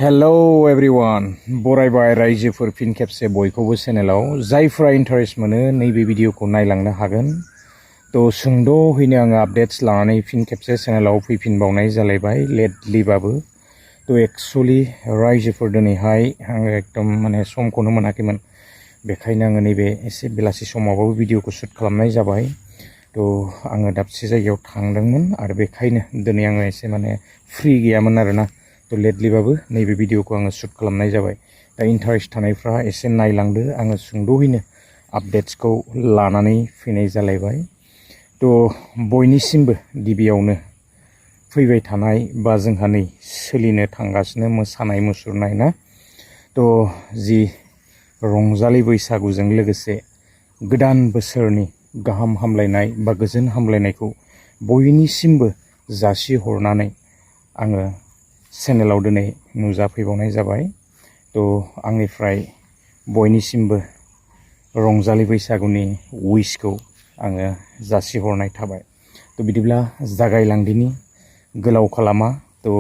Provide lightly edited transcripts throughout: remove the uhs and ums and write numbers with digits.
Hello everyone, बरायबाय रायजोफोर फिन खेबसे बयखौबो चेनेलाव जायफोरा इन्टारेस्ट मोनो नैबे भिडिअखौ नायलांनो हागोन। तो सुंद'हैनो आङो आपडेट्स लानानै फिन खेबसे चेनेलाव फैफिनबावनाय जालायबाय लेटलिबाबो। तो एक्चुअली रायजोफोर दिनैहाय आङो एकदम माने समखौनो मोनाखैमोन, बेखायनो आङो नैबे एसे बेलासि समावबाबो भिडिअखौ शुट खालामनाय जाबाय। तो आङो दाबसे जायगायाव थांदोंमोन आरो बेखायनो दिनै आङो एसे माने फ्रि गैयामोन आरोना। तो लेटलिबाबो नैबे भिडिअखौ आङो शुट खालामनाय जाबाय। दा इन्टारेस्ट थानायफ्रा एसे नायलांदो, आङो सुंद'हैनो आपडेट्सखौ लानानै फैनाय जालायबाय। तो बयनिसिमबो गिबियावनो फैबाय थानाय बा जोंहा नै सोलिनो थांगासिनो मोसानाय मुसुरनाय ना। तो जि रंजालि बैसागुजों लोगोसे गोदान बोसोरनि गाहाम हामलायनाय बा गोजोन हामलायनायखौ बयनिसिमबो जासिहरनानै आङो चेनेलाव दिनै नुजाफैबावनाय जाबाय। तो आंनिफ्राय बयनिसिमबो रंजालि बैसागुनि उइसखौ आङो जासिहरनाय थाबाय। तो बिदिब्ला जागायलांदिनि, गोलाव खालामा। तो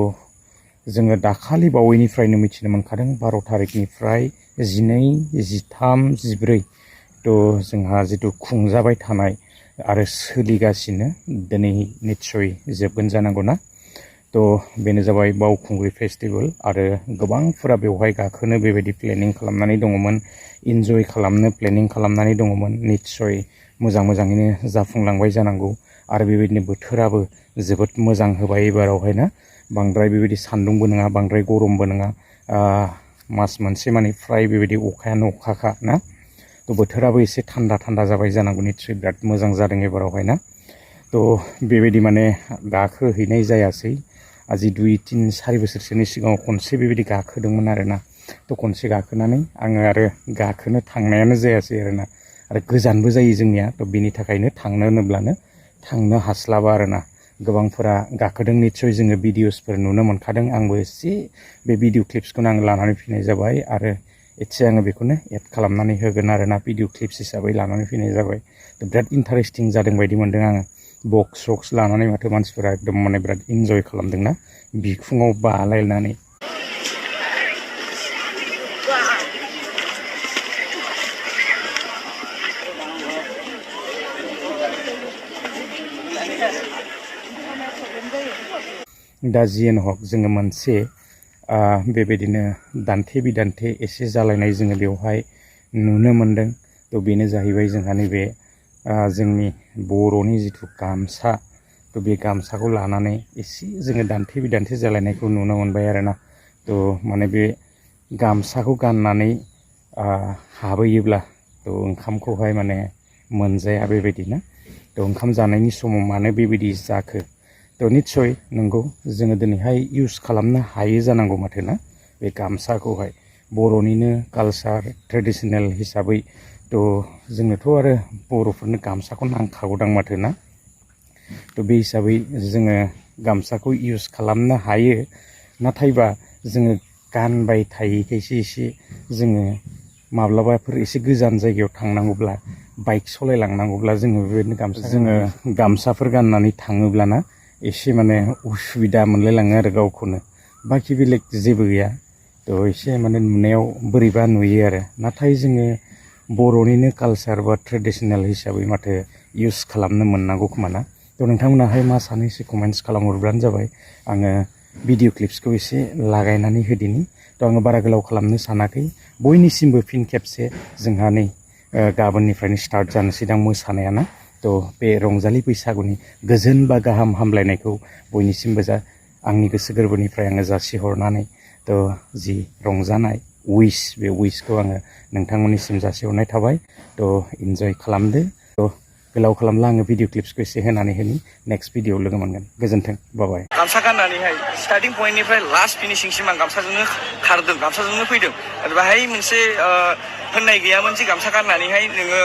जोङो दाखालि बावैनिफ्रायनो मिथिनो मोनखादों 12 थारिखनिफ्राय 12, 13, 14 तो जोंहा जितु खुंजाबाय थानाय आरो सोलिगासिनो दिनै निस्सय जोबगोन जानांगौ ना। तो बेनो जाबाय बावखुंग्रि फेस्टिवल आरो गोबांफोरा बेवहाय गाखोनो बेबायदि प्लेनिं खालामनानै दङमोन, इन्जय खालामनो प्लेनिं खालामनानै दङमोन। निस्सय मोजाङैनो जाफुंलांबाय जानांगौ आरो बेबायदिनो बोथोराबो जोबोद मोजां होबाय एबारावहाय ना। बांद्राय बेबायदि सान्दुंबो नङा, बांद्राय गरमबो नङा। मास मोनसे माने फ्राय बेबायदि अखायानो अखाखा ना। तो बोथोराबो एसे थान्दा जाबाय जानांगौ, निस्सय बिराद मोजां जादों एबारावहाय ना। तो बेबायदि माने गाखोहैनाय जायासै। आज 2-3, 4 बोसोरसोनि सिगाङाव खनसे बेबायदि गाखोदोंमोन आरोना। तो खनसे गाखोनानै आङो आरो गाखोनो थांनायानो जायासै आरोना। आरो गोजानबो जायो जोंनिया, तो बेनि थाखायनो थांनो होनोब्लानो थांनो हास्लाबा आरोना। गोबांफोरा गाखोदों, निस्सय जोङो भिडिअसफोर नुनो मोनखादों। आंबो एसे बे भिडिअ क्लिप्सखौनो आं लानानै फैनाय जाबाय आरो एसे आङो बेखौनो एड खालामनानै होगोन आरोना। भिडिअ क्लिप्स हिसाबै लानानै फैनाय जाबाय। तो बिराद इन्टारेस्टिं जादों बायदि मोनदों आङो। बक्स लानानै माथो मानसिफोरा एकदम माने बिराद इन्जय खालामदोंना, बिखुङाव बालायनानै। दा जियानो हक जोङो मोनसे बेबायदिनो दान्थे बिदान्थे एसे जालायनाय जोङो बेवहाय नुनो मोनदों। तो बेनो जाहैबाय जोंहा नैबे जोंनि बर'नि जिथु गामसा, तो बे गामसाखौ लानानै एसे जोङो दान्थे बिदान्थे जालायनायखौ नुनो मोनबाय आरोना। तो माने बे गामसाखौ गाननानै हाबहैयोब्ला तो ओंखामखौहाय माने मोनजाया बेबायदि ना। तो ओंखाम जानायनि समाव मानो बेबायदि जाखो। तो निस्सय नंगौ, जोङो दिनैहाय इउज खालामनो हायो जानांगौ माथो ना बे गामसाखौहाय, बर'निनो कालचार ट्रेडिशनेल हिसाबै। तो जोंनोथ' आरो बर'फोरनो गामसाखौ नांखागौदां माथो ना। तो बे हिसाबै जोङो गामसाखौ इउज खालामनो हायो। नाथायबा जोङो गानबाय थायैखायसो एसे जोङो माब्लाबाफोर एसे गोजान जायगायाव थांनांगौब्ला, बाइक सालायलांनांगौब्ला जोङो बेबायदिनो गामसाफोर गाननानै थाङोब्लाना एसे माने उसुबिदा मोनलायलाङो आरो गावखौनो। बाखि बेलेग जेबो गैया। तो एसे माने नुनायाव बोरैबा नुयो आरो। नाथाय जोङो बर'निनो कालचार बा ट्रेडिशनेल हिसाबै माथो इउज खालामनो मोननांगौ खोमा ना। तो नोंथांमोनाहाय मा सानो एसे कमेन्ट्स खालामहरब्लानो जाबाय। आङो भिडिअ क्लिप्सखौ एसे लागायनानै होदिनि। तो आङो बारा गोलाव खालामनो सानाखै। बयनिसिमबो फिन खेबसे जोंहा नै गाबोननिफ्रायनो स्टार्ट जानोसैदां मोसानाया ना। तो बे रंजालि बैसागुनि गोजोन बा गाहाम हामलायनायखौ बयनिसिमबो आंनि गोसो गोरबोनिफ्राय आङो जासिहरनानै, तो जि रंजानाय उइस, बे उइसखौ आङो नोंथांमोननिसिम जासिहरनाय थाबाय। तो इन्जय खालामदो। तो गोलाव खालामला, आङो भिडिअ क्लिप्सखौ एसे होनानै होनि। नेक्स्ट भिडिअआव लोगो मोनगोन। गोजोन्थों, बाय। गामसा गाननानैहाय स्टार्टिं पइन्टनिफ्राय लास्ट फिनिशिंसिम आं गामसाजोंनो खारदों, गामसाजोंनो फैदों। बेहाय मोनसे होननाय गैयामोन जे गामसा गाननानैहाय नोङो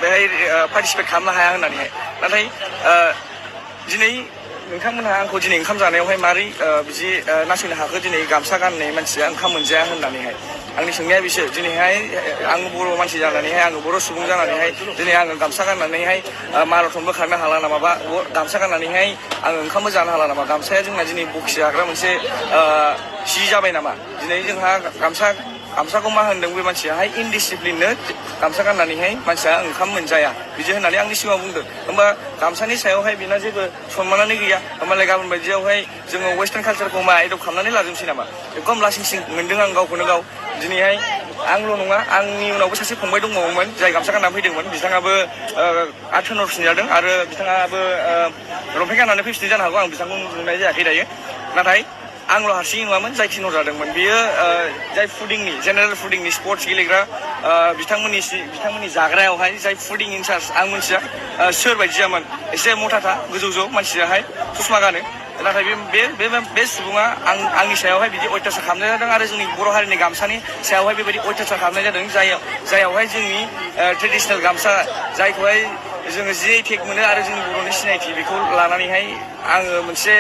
बेहाय पार्टिसिपेट खालामनो हाया होननानैहाय। नाथाय दिनै नोंथांमोनहा आंखौ दिनै ओंखाम जानायावहाय मारै बिदि नासयनो हाखो, दिनै गामसा गाननाय मानसिया ओंखाम मोनजाया होननानैहाय। आंनि सोंनाया बिसो दिनैहाय आं बर' मानसि जानानैहाय आङो बर' सुबुं जानानैहाय दिनै आङो गामसा गाननानैहाय माराथनबो खारनो हाला नामा बा गामसा गाननानैहाय आङो ओंखामबो जानो हाला नामा गामसाया जोंना दिनै बखि जाग्रा मोनसे सि जाबाय नामा दिनै जोंहा गामसाखौ मा होनदों बे मानसियाहाय इनडिसिप्लिननो गामसा गाननानैहाय मानसिया ओंखाम मोनजाया बिदि होननानै आंनि सिगाङाव बुंदों होमबा गामसानि सायावहाय बेना जेबो सनमानानो गैया होमबालाय गाबोन बायदियावहाय जोङो वेस्टार्न कालचारखौ मा एडप्ट खालामनानै लाजोबसै नामा एकदम लासिंसिं मोनदों आं गावखौनो गाव दिनैहाय आंल' नङा आंनि उनावबो सासे फंबाय दंबावोमोन जाय गामसा गाननानै फैदोंमोन बिथाङाबो आथोन हरफिन जादों आरो बिथाङाबो लंपेन्ट गाननानै फैफिनदों जानो हागौ आं बिथांखौ नुनाय जायाखै दायो नाथाय आंल' हारसिङै नङामोन जाय थिनहर जादोंमोन बियो जाय फुडिंनि जेनेरेल फुडिंनि स्पर्ट्स गेलेग्रा बिथांमोननि जाग्रायावहाय जाय फुडिं इनचार्ज आं मिथिया सोर बायदियामोन एसे मथाथा गोजौ मानसियाहाय ससमा गानो नाथाय बे सुबुङा आंनि सायावहाय बिदि अयथासार खालामनाय जादों आरो जोंनि बर' हारिनि गामसानि सायावहाय बेबायदि अयथासार खालामनाय जादों जायावहाय जोंनि ट्रेडिसनेल गामसा जायखौहाय जोङो GI मोनो आरो जोंनि बर'नि सिनायथि बेखौ लानानैहाय आङो मोनसे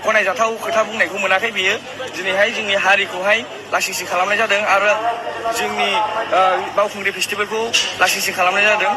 गनायजाथाव खोथा बुंनायखौ मोनाखै बियो दिनैहाय जोंनि हारिखौहाय लासिंसिं खालामनाय जादों आरो जोंनि बावखुंग्रि फेस्टिभेलखौ लासिंसिं खालामनाय जादों